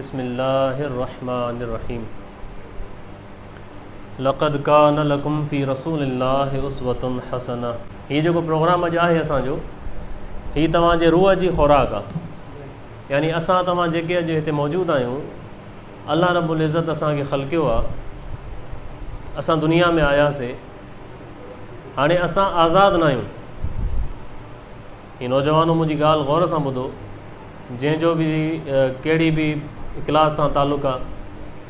بسم الله الرحمن الرحيم لقد ڪان لڪم في رسول الله اسوة حسنة هي جيڪو پروگرام اڄ آهي اسان جو هي توهان جي روح جي خوراڪ آ يعني اسان توهان جيڪي اڄ هتي موجود آهيون الله رب العزت اسان کي خلقيو آ اسان دنيا ۾ آياسي هاڻي اسان آزاد نه آهيون هي نوجوانو منهنجي ڳالهه غور سان ٻڌو جنهن جو به ڪهڙي به ڪلاس سان تعلق آ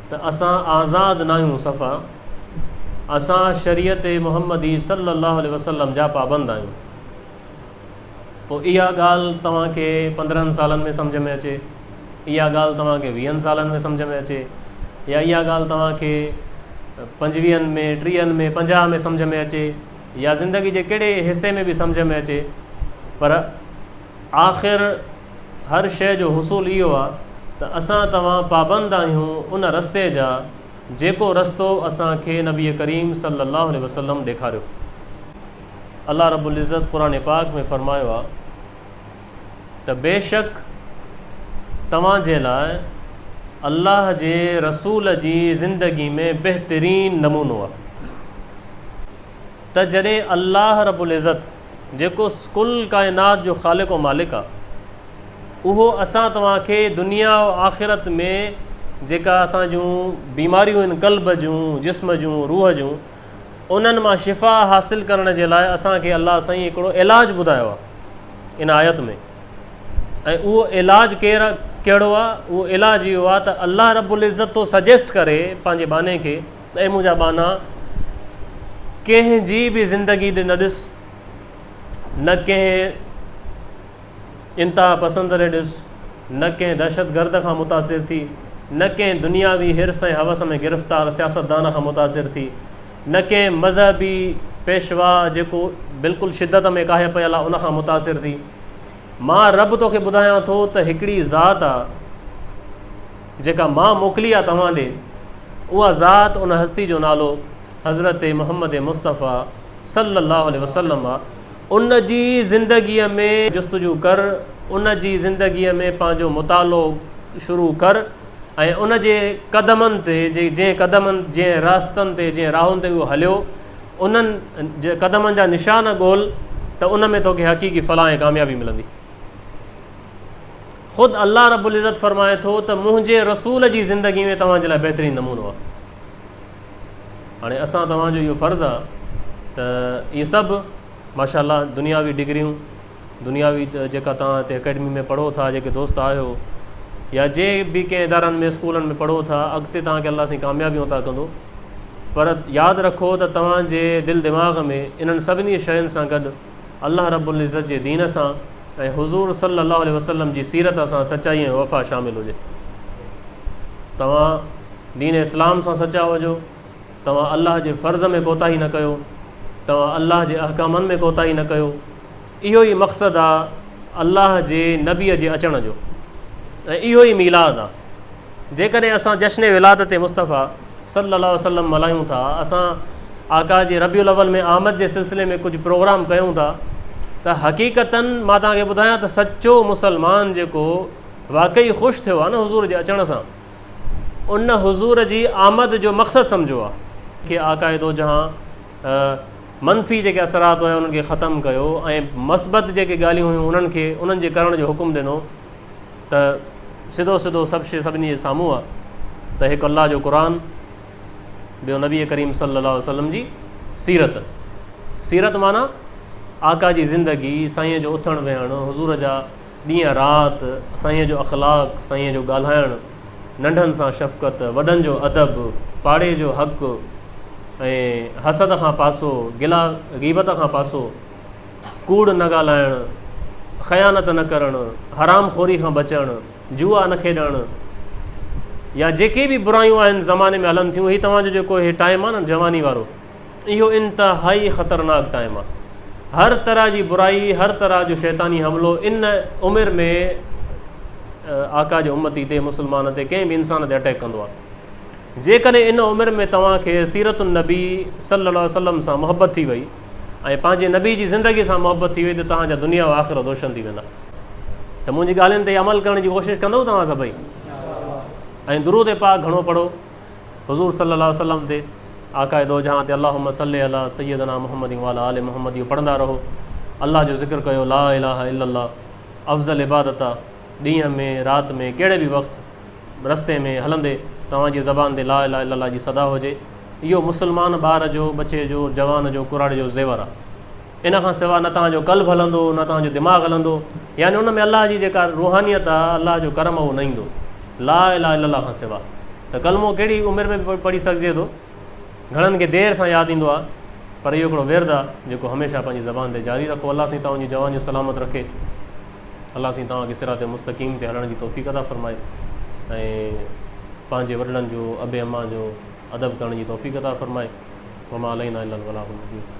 ته اسان آزاد ناهيون صفا اسان شريعت محمدي صلي الله عليه وسلم جا پابند آهيون پوء اها ڳالهه توهان کي 15 سالن ۾ سمجھ ۾ اچي اها ڳالهه توهان کي 20 سالن ۾ سمجھ ۾ اچي يا اها ڳالهه توهان کي 25 ۾ 30 ۾ 50 ۾ سمجھ ۾ اچي يا زندگي جي ڪهڙي حصي ۾ به سمجھ ۾ اچي پر آخر هر شيء جو حصول اهو آ ته اسان توهان پابند آهيون ان رستي جا جيڪو رستو اسان کي نبي ڪريم صلي الله عليه وسلم ڏيکاريو. الله رب العزت قرآن پاڪ ۾ فرمايو آ ته بيشڪ توهان جي لاء الله جي رسول جي زندگي ۾ بهترين نمونو آ ته جڏهن الله رب العزت جيڪو ڪل ڪائنات جو خالق و مالڪ آ اهو اسان توهان کي دنيا و آخرت ۾ جيڪا اسان جون بيماريون آهن قلب جون جسم جون روح جون انهن مان شفا حاصل ڪرڻ جي لاء اسان کي الله سائين هڪڙو علاج ٻڌايو آ ان آيت ۾ ۽ اهو علاج ڪير ڪهڙو آ اهو علاج اهو آ ته الله رب العزت ٿو سجيسٽ ڪري پنهنجي ٻانهي کي اي منهنجا ٻانها! ڪنهن جي به زندگي ڏي نه ڏس، نه ڪنهن انتها پسند ڏي ڏس، نه ڪنهن دهشتگرد کان متاثر ٿي، نه ڪنهن دنياوي حرص ۽ هوس ۾ گرفتار سياستدان کان متاثر ٿي، نه ڪنهن مذهبي پيشوا جيڪو بلڪل شدت ۾ ڪاهي پيل آهي ان کان متاثر ٿي. مان رب توکي ٻڌايان ٿو ته هڪڙي ذات آ، جيڪا مان موڪلي آ توهان ڏي، اها ذات ان هستي جو نالو حضرت محمد مصطفيٰ صلّي اللّٰه عليه وسلّم آ، ان جي زندگيء ۾ جستجو ڪر، ان جي زندگيء ۾ پنهنجو مطالعو شروع ڪر ۽ ان جي قدمن تي جنهن قدمن جنهن راستن تي جنهن راهن تي اهو هليو انهن قدمن جا نشان ڳول ته ان ۾ توکي حقيقي فلاح ۽ ڪاميابي ملندي. خود الله رب العزت فرمائي ٿو ته منهنجي رسول جي زندگي ۾ توهان جي لاء بهترين نمونو آهي. هاڻي اسان توهان جو اهو فرض آهي ته اهي سڀ ماشاء الله دنياوي ڊگريون دنياوي جيڪا توهان هتي اڪيڊمي ۾ پڙهو ٿا جيڪي دوست آهيو يا جي به ڪنهن ادارن ۾ اسڪولن ۾ پڙهو ٿا اڳتي توهان کي الله سائين ڪاميابيون عطا ڪندو پر ياد رکو ته توهان جي دل دماغ ۾ انهن سڀني شين سان گڏ الله رب العزت جي دين سان ۽ حضور صلي الله عليه وسلم جي سيرت سان سچائي ۽ وفا شامل هجي. توهان دين اسلام سان سچا هجو، توهان الله جي فرض ۾ ڪوتاهي نه ڪيو، توهان الله جي احڪامن ۾ ڪوتاهي نه ڪيو. اهو ئي مقصد آ الله جي نبي جي اچڻ جو ۽ اهو ئي ميلاد آ. جيڪڏهن اسان جشن ولادت مصطفيٰ صلّي اللّٰه عليه وسلّم ملهايون ٿا، اسان آقا جي ربيع الاول ۾ آمد جي سلسلي ۾ ڪجهه پروگرام ڪيون ٿا ته حقيقتاً مان توهان کي ٻڌايان ته سچو مسلمان جيڪو واقعي خوش ٿيو آهي نه حضور جي اچڻ سان ان حضور جي آمد جو مقصد سمجهيو آهي. کي آقا دو جهان منفي جيڪي اثرات هيا انهن کي ختم ڪيو ۽ مثبت جيڪي ڳالهيون هيون انهن کي انهن جي ڪرڻ جو حڪم ڏنو. ته سڌو سڌو سڀ شيء سڀني جي سامهون آ ته هڪ الله جو قرآن ٻيو نبي ڪريم صلي الله عليه وسلم جي سيرت سيرت معنيٰ آقا جي زندگي سائين جو اٿڻ ويهڻ حضور جا ڏينهن رات سائين جو اخلاق سائين جو ڳالهائڻ ننڍن سان شفقت وڏن جو ادب پاڙي جو حق ۽ حسد کان پاسو گلا غيبت کان پاسو ڪوڙ نه ڳالهائڻ، خيانت نه ڪرڻ، حرام خوري کان بچڻ، جوا نه کيڏڻ يا جيڪي به برايون آهن زماني ۾ هلن ٿيون هي توهان جو جيڪو هي ٽائيم آهي نه جواني وارو اهو انتهائي خطرناڪ ٽائيم آهي هر طرح جي برائي هر طرح جو شيطاني حملو ان عمر ۾ آقا جي امتي تي مسلمان تي ڪنهن به انسان تي اٽيڪ ڪندو آهي جيڪڏهن ان عمر ۾ توهان کي سيرت النبي صلي الله عليه وسلم سان محبت ٿي وئي ۽ پنهنجي نبي جي زندگي سان محبت ٿي وئي ته توهان جا دنيا و آخرت روشن ٿي ويندا. ته منهنجي ڳالهين تي عمل ڪرڻ جي ڪوشش ڪندؤ توهان سڀئي؟ ۽ درود پاڪ گهڻو پڙهو حضور صلي الله عليه وسلم تي، آقاء دو جهان تي اللهم صلي علي سيدنا محمد وعلي آل محمد اهو پڙهندا رهو. الله جو ذڪر ڪيو لا اله الا الله افضل عبادت آ. ڏينهن ۾ رات ۾ ڪهڙي به وقت رستي ۾ هلندي توهان جي زبان تي لا اله الا الله جي صدا هجي. اهو مسلمان ٻار جو، ٻچي جو، جوان جو ڪراڙي جو زيور آ. ان کان سواء نه توهان جو قلب هلندو نه توهان جو دماغ هلندو يعني ان ۾ الله جي جيڪا روحانيت آ الله جو ڪرم اهو نه ايندو لا اله الا الله کان سواء ته ڪلمو ڪهڙي عمر ۾ به پڙهي سگهجي ٿو گهڻن کي دير سان ياد ايندو آ پر اهو هڪڙو ورد آ جيڪو هميشه پنهنجي زبان تي جاري رکو الله سائين توهان جون جوانيون سلامت رکي الله سائين توهان کي صراط مستقيم تي هلڻ جي توفيق عطا فرمائي ۽ پنهنجي وڏڙن جو ابي امان جو ادب ڪرڻ جي توفيق عطا فرمائي وما علينا الا البلاغ المبين.